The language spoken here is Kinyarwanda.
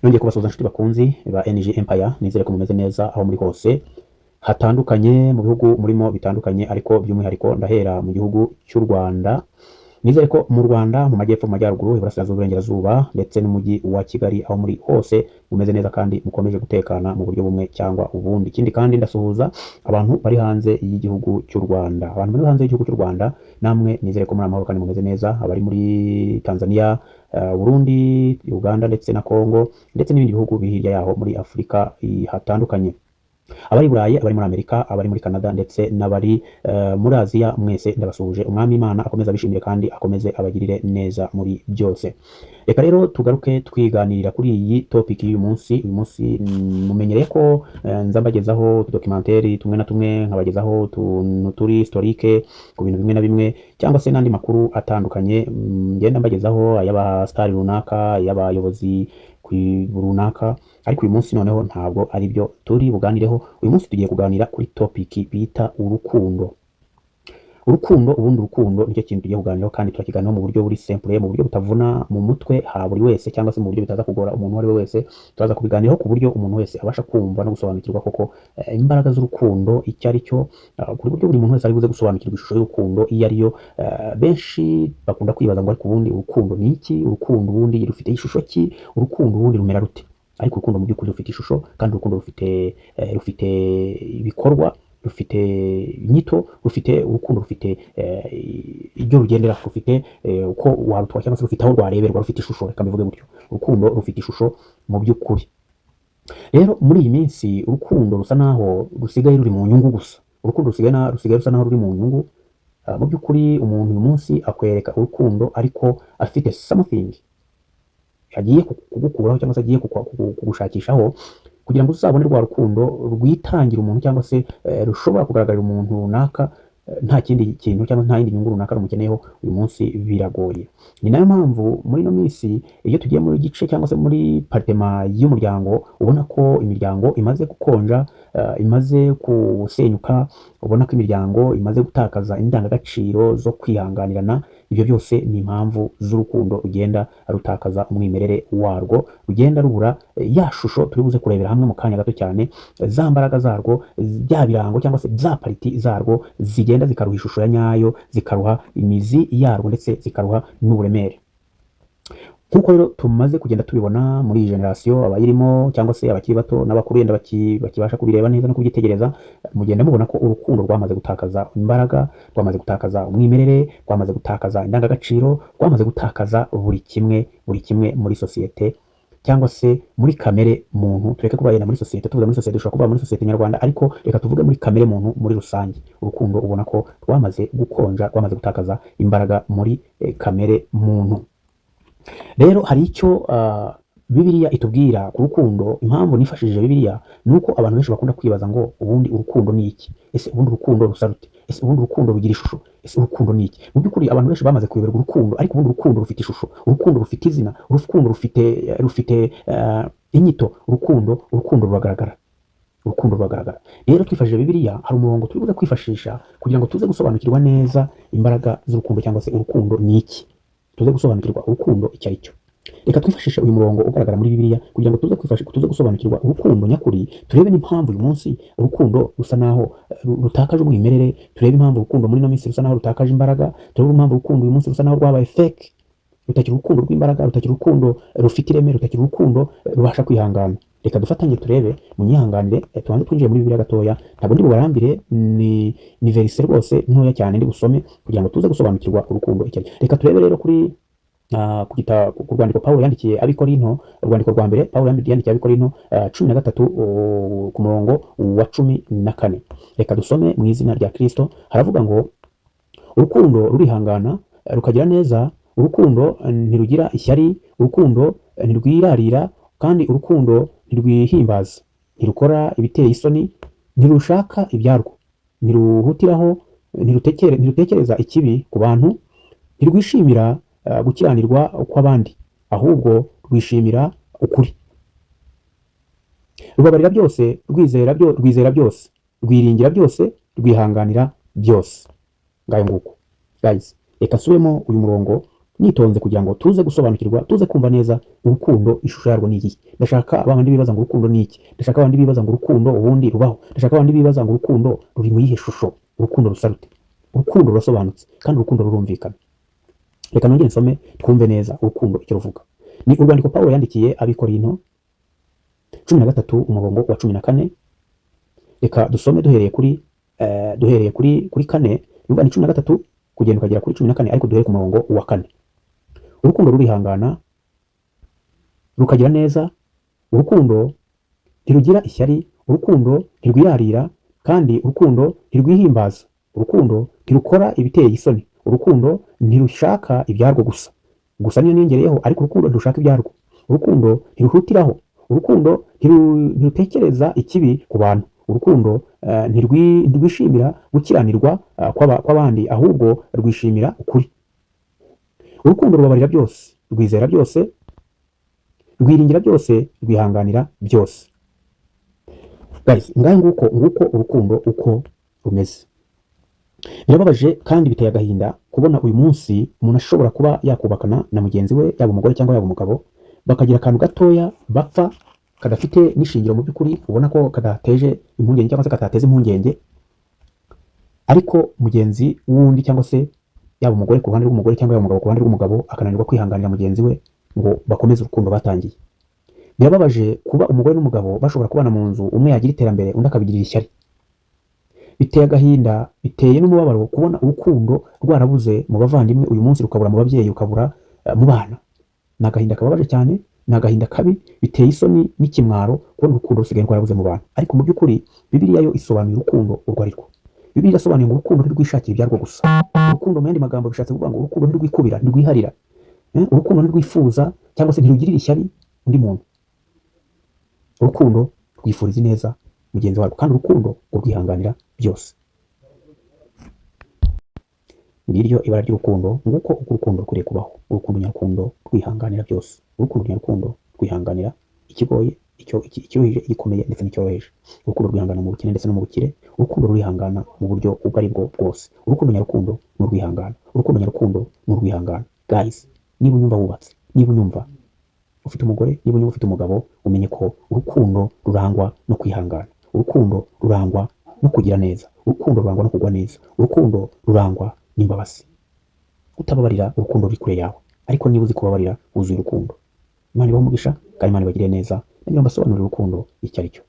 Nongeye kubasuhuza, inshuti bakunzi ba NG Empire. Nizere ko mumeze neza aho muri hose hatandukanye, mu bihugu murimo bitandukanye, ariko by'umwihariko ndahera mu gihugu cy'u Rwanda. Nizere ko mu Rwanda, mu majyepfo, mu majyaruguru, iburasirazuba, iburengerazuba ndetse n'umujyi wa Kigali, aho muri hose mumeze neza kandi mukomeje gutekana mu buryo bumwe cyangwa ubundi. Ikindi kandi, ndasuhuza abantu bari hanze y'igihugu cy'u Rwanda. Abantu bari hanze y'igihugu cy'u Rwanda namwe nizere ko muri amahoro kandi mumeze neza. Abari muri Tanzania, Burundi, Uganda ndetse na Congo ndetse n'ibindi bihugu biri hirya yaho muri Afurika hatandukanye, abari i Burayi, abari muri Amerika, abari muri Canada ndetse n'abari muri Aziya, mwese ndabasuhuje. Umwami Imana akomeze abishimire kandi akomeze abagirire neza muri byose. Reka rero tugaruke twiganirira kuri iyi topic y'uyu munsi. Uyu munsi mumenyereye ko nza mbagezaho utudocumentary tumwe na tumwe, nkabagezaho utuntu turi historique ku bintu bimwe na bimwe, cyangwa se n'andi makuru atandukanye ngenda mbagezaho, ay'abasitari runaka, ay'abayobozi ku runaka. Ariko uyu munsi noneho ntabwo ari byo turi buganireho. Uyu munsi tugiye kuganira kuri topic bita urukundo. Urukundo, ubundi urukundo nicyo kintu tugiye kuganiraho, kandi turakiganiraho mu buryo buri simple, mu buryo butavuna mu mutwe ha buri wese, cyangwa se mu buryo bitaza kugora umuntu uwo ari we wese. Turaza kubiganiraho ku buryo umuntu wese abasha kumva no gusobanukirwa koko imbaraga z'urukundo icyo ari cyo, ku buryo buri muntu wese ari buze gusobanukirwa ishusho y'urukundo iyo ari yo. Benshi bakunda kwibaza ngo: "Ariko ubundi urukundo ni iki? Urukundo ubundi rufite ishusho ki? Urukundo ubundi rumera rute?" Ariko urukundo mu by'ukuri rufite ishusho, kandi urukundo rufite ibikorwa, rufite inyito, rufite urukundo rufite ibyo rugendera, rufite uko warutwara cyangwa se rufite aho rwareberwa, rufite ishusho. Reka mbivuge gutyo, urukundo rufite ishusho mu by'ukuri. Rero muri iyi minsi urukundo rusa naho rusigaye ruri mu nyungu gusa. Urukundo rusigaye rusa naho ruri mu nyungu. Mu by'ukuri umuntu uyu munsi akwereka urukundo ariko afite something agiye kugukuraho cyangwa se agiye kugushakishaho kugira ngo uzabone rwa rukundo rwitangira umuntu, cyangwa se rushobora kugaragarira umuntu runaka nta kindi kintu cyangwa nta yindi nyungu runaka rumukeneyeho. Uyu munsi biragoye. Ni nayo mpamvu muri ino minsi iyo tugiye muri gice cyangwa se muri département y'umuryango, ubona ko imiryango imaze gukonja, imaze gusenyuka, ubona ko imiryango imaze gutakaza indangagaciro zo kwihanganirana. Ibyo byose ni impamvu z'urukundo rugenda rutakaza umwimerere warwo, rugenda rubura ya shusho turi buze kurebera hamwe mu kanya gato cyane, za mbaraga zarwo, bya birango cyangwa se za parties zarwo zigenda zikaruha ishusho ya nyayo, zikaruha imizi yarwo ndetse zikaruha n'uburemere. Nk'uko rero tumaze kugenda tubibona muri iyi generation, abayirimo cyangwa se abakiri bato n'abakuru yenda bakibasha kubireba neza no kubyitegereza, mugenda mubona ko urukundo rwamaze gutakaza imbaraga, rwamaze gutakaza umwimerere, rwamaze gutakaza indangagaciro, rwamaze gutakaza buri kimwe, buri kimwe muri sosiyete cyangwa se muri kamere muntu. Tureke kuba yenda muri sosiyete, tuvuze muri sosiyete dushobora kuvuga muri sosiyete nyarwanda, ariko reka tuvuge muri kamere muntu muri rusange. Urukundo ubona ko rwamaze gukonja, rwamaze gutakaza imbaraga muri kamere muntu. Rero hari icyo Bibiliya itubwira ku rukundo. Impamvu nifashishije Bibiliya ni uko abantu benshi bakunda kwibaza ngo: "Ubundi urukundo ni iki? Ese ubundi urukundo rusa rute? Ese ubundi urukundo rugira ishusho? Ese urukundo ni iki?" Mu by'ukuri abantu benshi bamaze kuyoberwa urukundo, ariko ubundi urukundo rufite ishusho, urukundo rufite izina, urukundo rufite inyito, urukundo ruragaragara, urukundo ruragaragara. Rero twifashishije Bibiliya, hari umurongo turi buze kwifashisha kugira ngo tuze gusobanukirwa neza imbaraga z'urukundo cyangwa se urukundo ni iki, tuze gusobanukirwa urukundo icyo ari cyo. Reka twifashishe uyu murongo ugaragara muri Bibiliya kugira ngo tuze gusobanukirwa urukundo nyakuri, turebe n'impamvu uyu munsi urukundo rusa naho rutakaje umwimerere, turebe impamvu urukundo muri ino minsi rusa naho rutakaje imbaraga, turebe impamvu urukundo uyu munsi rusa naho rwabaye fake, rutakiri urukundo rw'imbaraga, rutakiri urukundo rufite ireme, rutakiri urukundo rubasha kwihangana. Reka dufatanye turebe. Munyihanganire, tubanze twinjiye muri Bibiliya gatoya. Ntabwo ndi bubarambire, ni verse rwose ntoya cyane ndi busome kugira ngo tuze gusobanukirwa urukundo icyo ari cyo. Reka turebe rero kuri ku rwandiko Pawulo yandikiye Abikorinto, urwandiko rwa mbere Pawulo yandikiye Abikorinto, 13, ku murongo wa 14. Reka dusome mu izina rya Kristo. Haravuga ngo: "Urukundo rurihangana, rukagira neza, urukundo ntirugira ishyari, urukundo ntirwirarira, kandi urukundo ntirwihimbaza, ntirukora ibiteye isoni, ntirushaka ibyarwo, ntiruhutiraho, ntirutekereza ikibi ku bantu, ntirwishimira gukiranirwa kw'abandi, ahubwo rwishimira ukuri. Rubabarira byose, rwizera byose, rwiringira byose, rwihanganira byose." Ngayo nguko guys, reka nsubiremo uyu murongo. Nitonze kugira ngo tuze gusobanukirwa, tuze kumva neza urukundo ishusho yarwo ni iyihe. Ndashaka babandi bibaza ngo urukundo ni iki, ndashaka abandi bibaza ngo urukundo ubundi rubaho, ndashaka abandi bibaza ngo urukundo ruri mu yihe shusho, urukundo rusa rute. Urukundo rurasobanutse kandi urukundo rurumvikana. Reka nongere nsome twumve neza urukundo icyo ruvuga. Ni urwandiko Pawulo yandikiye Abikorinto 13 umurongo wa 14. Reka dusome duhereye kuri 4. Numva ni 13 kugenda ukagera kuri 14, ariko duhere ku murongo wa 4. Urukundo rurihangana, rukagira neza, urukundo ntirugira ishyari, urukundo ntirwirarira, kandi urukundo ntirwihimbaza, urukundo ntirukora ibiteye isoni, urukundo ntirushaka ibyarwo gusa. Gusa niyo niyongereyeho, ariko urukundo ntirushaka ibyarwo. Urukundo ntiruhutiraho, urukundo ntirutekereza ikibi ku bantu, urukundo ntirwishimira gukiranirwa kw'abandi, ahubwo rwishimira ukuri. Urukundo rubabarira byose, rwizera byose, rwiringira byose, rwihanganira byose. Guys, ngahe nguko urukundo uko rumeze. Birababaje kandi biteye agahinda kubona uyu munsi umuntu ashobora kuba yakubakana na mugenzi we, yaba umugore cyangwa yaba umugabo, bakagira akantu gatoya bapfa kadafite n'ishingiro mu by'ukuri, ubona ko kadateje impungenge cyangwa se katateza impungenge, ariko mugenzi w'undi, cyangwa se yaba umugore ku ruhande rw'umugore cyangwa yaba umugabo ku ruhande rw'umugabo, akananirwa kwihanganira mugenzi we ngo bakomeze urukundo batangiye. Birababaje kuba umugore n'umugabo bashobora kubana mu nzu, umwe yagira iterambere undi akabigirira ishyari. Biteye agahinda, biteye n'umubabaro kubona urukundo rwarabuze mu bavandimwe uyu munsi, rukabura mu babyeyi, rukabura mu bana. Ni agahinda kababaje cyane, ni agahinda kabi, biteye isoni n'ikimwaro kubona urukundo rusigaye rwarabuze mu bantu. Ariko mu by'ukuri Bibiliya yo isobanuye urukundo urwo ari rwo. Bibiliya irasobanuye ngo urukundo ntirwishakira ibyarwo gusa. Urukundo mu yandi magambo bishatse kuvuga ngo urukundo ntirwikubira, ntirwiharira. Urukundo ntirwifuza cyangwa se ntirugirira ishyari undi muntu. Urukundo rwifuriza ineza mugenzi warwo, kandi urukundo rwihanganira byose. Ngiryo ibara ry'urukundo, nguko uko urukundo rukwiriye kubaho. Urukundo nyarukundo rwihanganira byose. Urukundo nyarukundo rwihanganira ikigoye, ikiruhije, igikomeye ndetse n'icyoroheje. Urukundo rwihangana mu bukene ndetse no mu bukire. Urukundo rurihangana mu buryo ubwo ari bwo bwose. Urukundo nyarukundo ni urwihangana. Urukundo nyarukundo ni urwihangana. Guys, niba unyumva wubatse, niba unyumva ufite umugore, niba unyumva ufite umugabo, umenye ko urukundo rurangwa no kwihangana. Urukundo rurangwa no kugira neza. Urukundo rurangwa no kugwa neza. Urukundo rurangwa n'imbabazi. Utababarira, urukundo ruri kure yawe, ariko niba uzi kubabarira, wuzuye urukundo. Imana ibahe umugisha kandi Imana ibagirire neza. Nagira ngo mbasobanurire urukundo icyo ari cyo.